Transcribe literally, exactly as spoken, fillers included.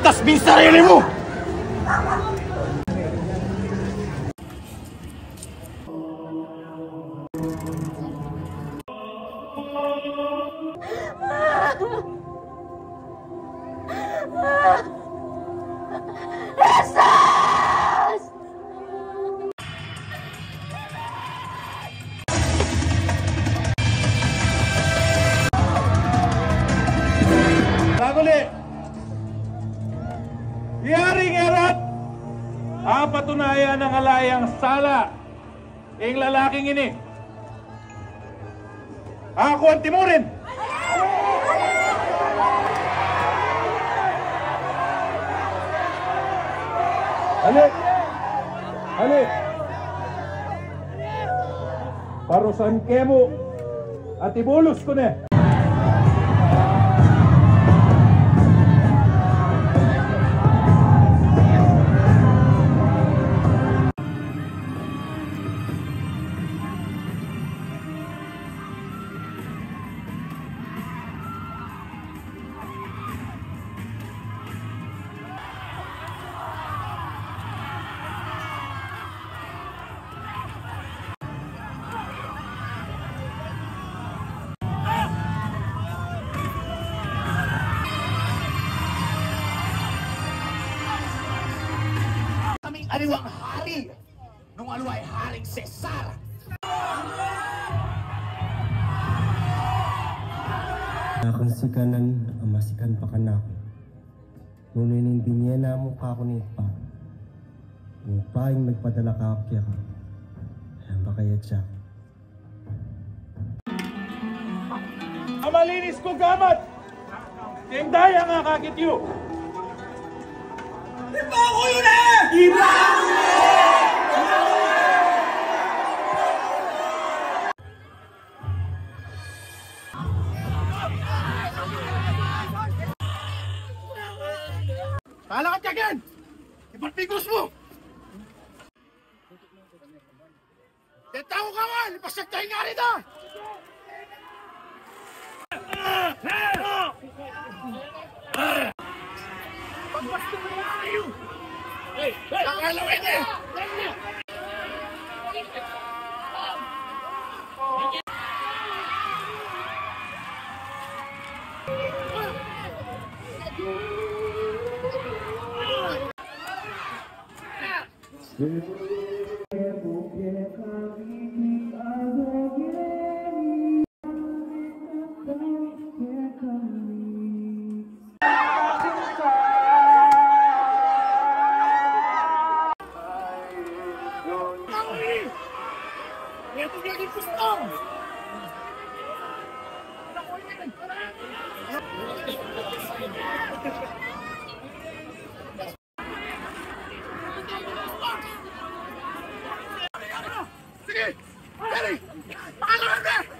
Tas mi sarili mu! Jesus! Laguli, i Haring Herod, apatunayan nang ala yang sala ing lalaking ini. Aku ang timurin. Ali! Ali! Parusan ke mu at ibulus ku ne. Kaming aliwang hari. Nung aliwa i Haring Cesar. Kanaku sikanan a masikan pa kanaku. Nune ning binye na mu kaku ning Ibpa, Ibpa ing magpadala kaku keka, e ya mu pa kayadya. Amalinis ku gamat! Deng daya ngakakit yu! Ipakuyu ne! Ipakuyu ne! Talakat ka, Ken! Ipagpigos mu! Detang kawan, ipasagtay nga rita! Pagpasok na kayo! Hey, hey! Ang alawin eh! Sige! Dali! Pakalawan na!